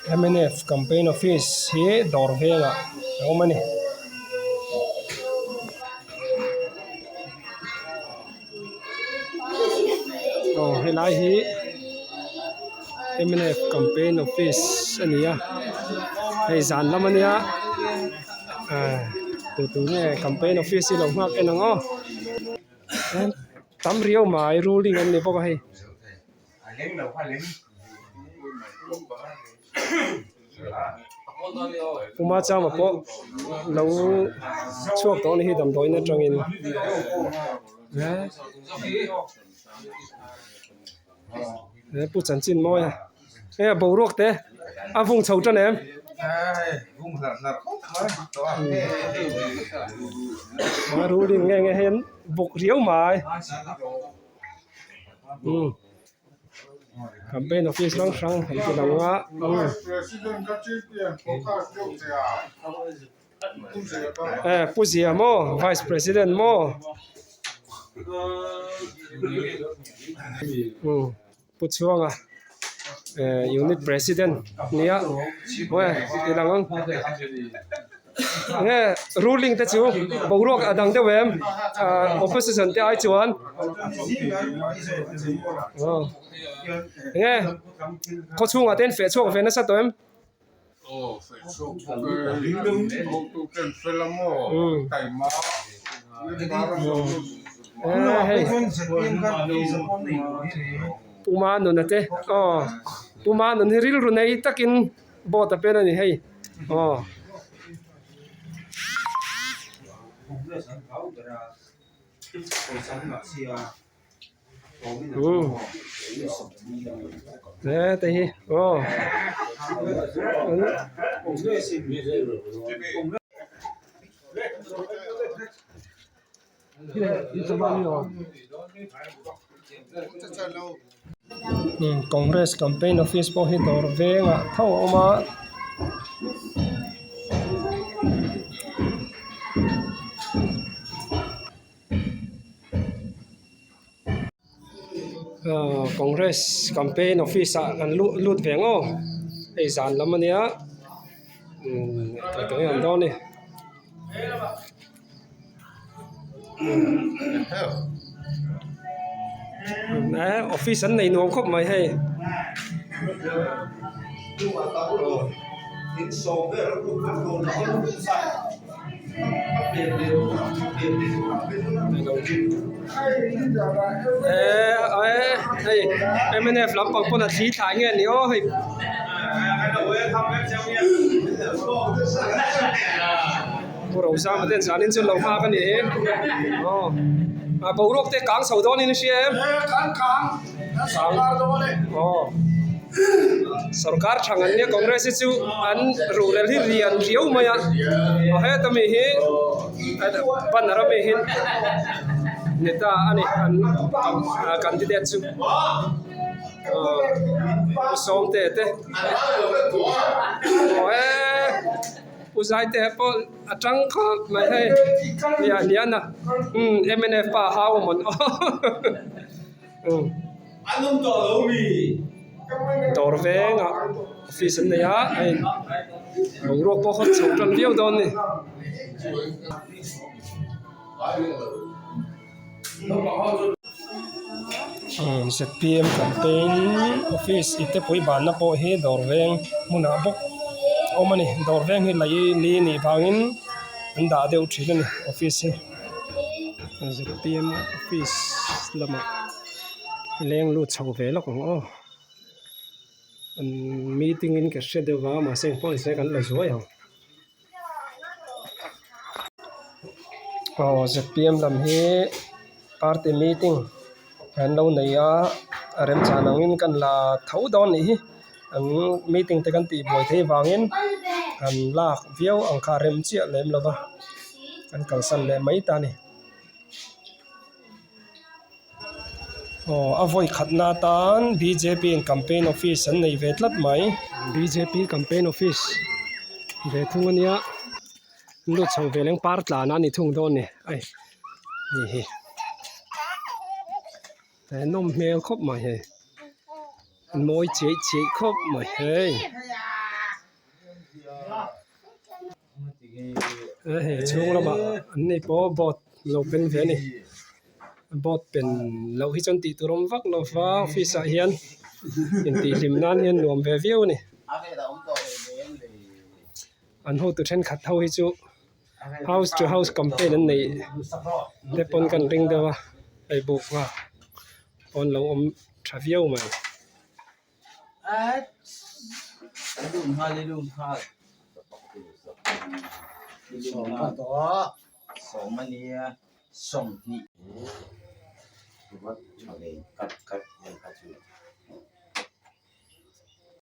Mnf campaign office hi dawr vengah a awm a ni. Aw helai hi mnf campaign office a ni a hei zan lam a nia ah tu tu nge campaign office hi lo nghak en ang aw tam riau mai ruling an ni bawk a hei. Puma chama pawh lo chhuak tawh a ni hi damdawiin atangin he pu chanchin mawi a hei a boruak te a vung chho tan em ruling nge nge hian buk riau mai. Campaign office hrang hrang an ti lang a eh pu zia maw vice president maw umm pu chhuanga eh unit president nia ti lang ang. Nge ruling te chu boruak a dang deuh em ah opposition te ai chuan aw nge khaw chhungah te an feh chhuak ve nasa tawh em? Umm hei Puma nuna te aw Puma nun hi rilru nei takin. Boat a pen a ni hei aw. Umm he te hi aw. Congress campaign office pawh hi dawr vengah tho a awm a. Congress campaign office ah kan luh lut ve ang aw hei zan lam a nia umm tawh tawh hi an dawn a ni. Office an nei nuam khawp mai hei. Hei mnf lampang pawn a thli thlai nge ni aw hei. Pu Rozama ten zanin chu lo nghak a ni hi aw a boruak te kang chho dawn in a hria em Kan kang kan sorkar dawn e aw sorkar thang an nia Congress hi chu an ruhrel hi rian riau mai a aw heta mi hi banner ami hi neta a ni an candidate chu aw Pu Sawmte te aw e. U Zaite pawh a tang khawp mai hei hliah hlian a umm mnf pa a hau a mawn aw umm dawr vengah office an nei a hei boruak pawh khaw chho tan viau dawn a ni. Zpm campaign office ite pui banna pawh hi dawr veng hmunah bawk a awm a ni dawr veng hi lei li nih vangin an dah deuh thin a ni office hi zpm office lamah leng lut chho ve lawk ang aw meeting in ka hre deuh va mahse engpawh nise kan la zuai ang. Aw zpm lam hi party meeting an lo nei a a remchhan angin kan la tho dawn anih hi an meeting te kan tih buai theih avangin an lak viau ang kha a rem chiah lem lo va an kalsan leh mai ta a ni. Aw a vawi khatna atan bjp in campaign office an nei ve tlat mai bjp campaign office ve thung ania an lut chho ve leng par tlan a ni thung dawn a ni ai hei hi a nawm hmel khawp mai hei a mawi chiai chiai khawp mai hei. Hei chhung lamah an ni pawh board lo pen ve a ni board pen loh hi chuan tih tur awm vak lo va office ah hian intihhlim nan hian nuam ve viau a ni an hotu thenkhat ho hi chu house to house campaign an neih te pawn kan ring deuh a hei buk nghak pawn lo awm tha viau mai.